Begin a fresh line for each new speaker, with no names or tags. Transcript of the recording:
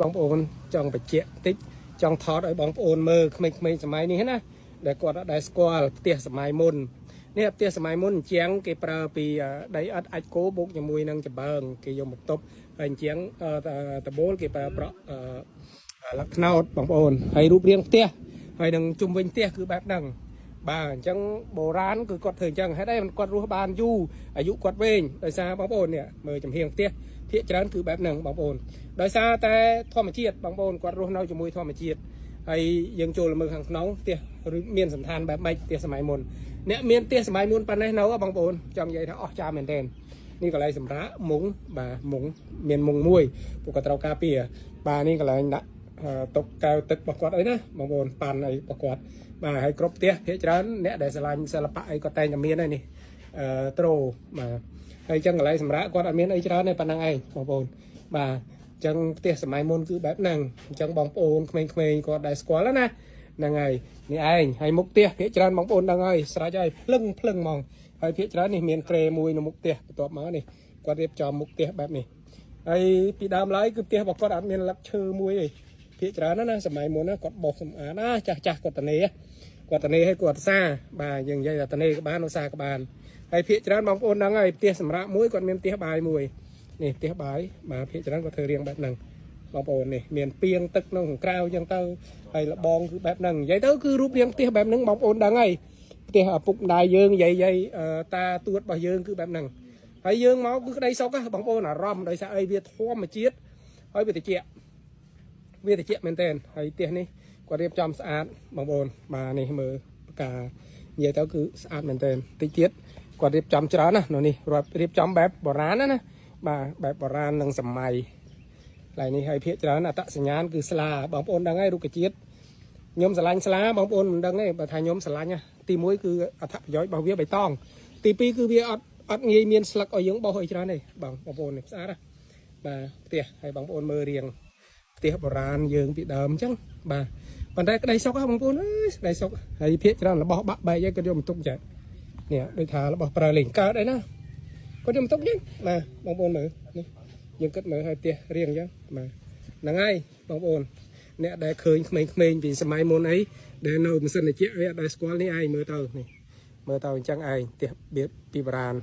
បងប្អូនចង់បញ្ជាក់តិចចង់ថតឲ្យបងប្អូនមើលក្មេងៗសម័យនេះណាដែលគាត់អត់ដែលស្គាល់ផ្ទះសម័យមុននេះផ្ទះសម័យមុនអញ្ជាងគេប្រើពីដីឥដ្ឋអាចគោបូកជាមួយនឹងចំបើងគេយកមកទប់ហើយអញ្ជាងដបូលគេប្រើប្រក់លក្ខណោតបងប្អូនហើយរូបរាងផ្ទះហើយនឹងជុំវិញផ្ទះគឺបែបហ្នឹងបាទអញ្ចឹងបុរាណគឺគាត់ធ្វើអញ្ចឹងហេតុអីគាត់រស់បានយូរអាយុគាត់វែងដោយសារបងប្អូននេះមើលចំហៀងផ្ទះភាគច្រើនគឺបែបហ្នឹងបងប្អូនដោយសារតែធម្មជាតិបងប្អូនគាត់រស់នៅជាមួយធម្មជាតិហើយយើងចូលមើលខាងក្នុងផ្ទះមានសន្តានបែបម៉េចផ្ទះសម័យមុនអ្នកមានផ្ទះសម័យមុនប៉ុណ្ណេះនៅបងប្អូនចង់និយាយថាអស់ចាមែនទែននេះកន្លែងសម្រាប់មុងបាទមុងមានមុងមួយពួកគាត់ត្រូវការពារបាទនេះកន្លែងដាក់តុកកែវទឹករបស់គាត់អីណាបងប្អូនប៉ាន់អីរបស់គាត់បាទហើយគ្រប់ផ្ទះភាគច្រើនអ្នកដែលស្រឡាញ់សិល្បៈអីក៏តែងតែមានហើយនេះអឺត្រូបាទហើយចឹងកន្លែងសម្រាប់គាត់អត់មានអីច្រើនទេប៉ុណ្ណឹងឯងបងប្អូនបាទអញ្ចឹងផ្ទះសម័យមុនគឺបែបហ្នឹងអញ្ចឹងបងប្អូនក្មេងៗគាត់ដែលស្គាល់ណាហ្នឹងហើយនេះឯងហើយមុខផ្ទះភាគច្រើនបងប្អូនដឹងហើយស្រេចហើយភ្លឹងភ្លឹងហ្មងហើយភាគច្រើននេះមានគ្រែមួយនៅមុខផ្ទះបន្ទាប់មកនេះគាត់រៀបចំមុខផ្ទះបែបនេះហើយពីដើមឡើយគឺផ្ទះរបស់គាត់អត់មានលឹកឈើមួយទេភាគច្រើនណាសម័យមុនណាគាត់បោសសម្អាតណាចាស់ចាស់គាត់តនេគាត់តនេឲ្យគាត់សាបាទយើងនិយាយថាតនេក៏បានឧស្សាហ៍ក៏បានហើយភាគច្រើនបងប្អូនដឹងហើយផ្ទះសម្រាប់មួយគាត់មានផ្ទះបាយមួយនេះផ្ទះបាយបាទភាគច្រើនគាត់ធ្វើរៀងបែបហ្នឹងបងប្អូននេះមានពីងទឹកនៅខាងក្រៅអញ្ចឹងទៅហើយលបងគឺបែបហ្នឹងនិយាយទៅគឺរូបរាងផ្ទះបែបហ្នឹងបងប្អូនដឹងហើយផ្ទះឪពុកម្ដាយយើងយាយយាយតាទួតរបស់យើងគឺបែបហ្នឹងហើយយើងមកគឺក្តីសុខបងប្អូនអារម្មណ៍ដោយសារអីវាធម្មជាតិហើយវាតិចវាតិចមែនទែនហើយផ្ទះនេះគាត់រៀបចំស្អាតបងប្អូនបាទនេះមើលផ្កានិយាយទៅគឺស្អាតមែនទែនតិចទៀតគាត់រៀបចំច្រើនណាស់នៅនេះរៀបចំបែបបុរាណណាបាទបែបបុរាណនិងសម័យកន្លែងនេះហើយភាគច្រើនអត្តសញ្ញាណគឺស្លាបងប្អូនដឹងហើយរុក្ខជាតិខ្ញុំស្រឡាញ់ស្លាបងប្អូនមិនដឹងទេបើថាខ្ញុំស្រឡាញ់ទី1គឺអត្ថប្រយោជន៍របស់វាបៃតងទី2គឺវាអត់ងាយមានស្លឹកឲ្យយើងបោះអីច្រើនទេបងប្អូននេះស្អាតណាបាទផ្ទះហើយបងប្អូនមើលរៀងផ្ទះបុរាណយើងពីដើមអញ្ចឹងបាទប៉ុន្តែក្តីសុខបងប្អូនអើយក្តីសុខហើយភាគច្រើនរបស់បាក់បែកហ្នឹងគាត់យកមកទុកចានេះដូចថារបស់ប្រើលេងកើតអីណាគាត់យកមកទុកចឹងបាទបងប្អូនមើលនេះយើងគិតមើលឲ្យផ្ទះរៀងអញ្ចឹងបាទហ្នឹងហើយបងប្អូនអ្នកដែលឃើញក្មេងៗពីសម័យមុនអីដែលនៅម៉ាស៊ីនត្រជាក់វាអត់ដែលស្គាល់នេះឯងមើលទៅនេះមើលទៅអញ្ចឹងឯងផ្ទះពីបុរាណ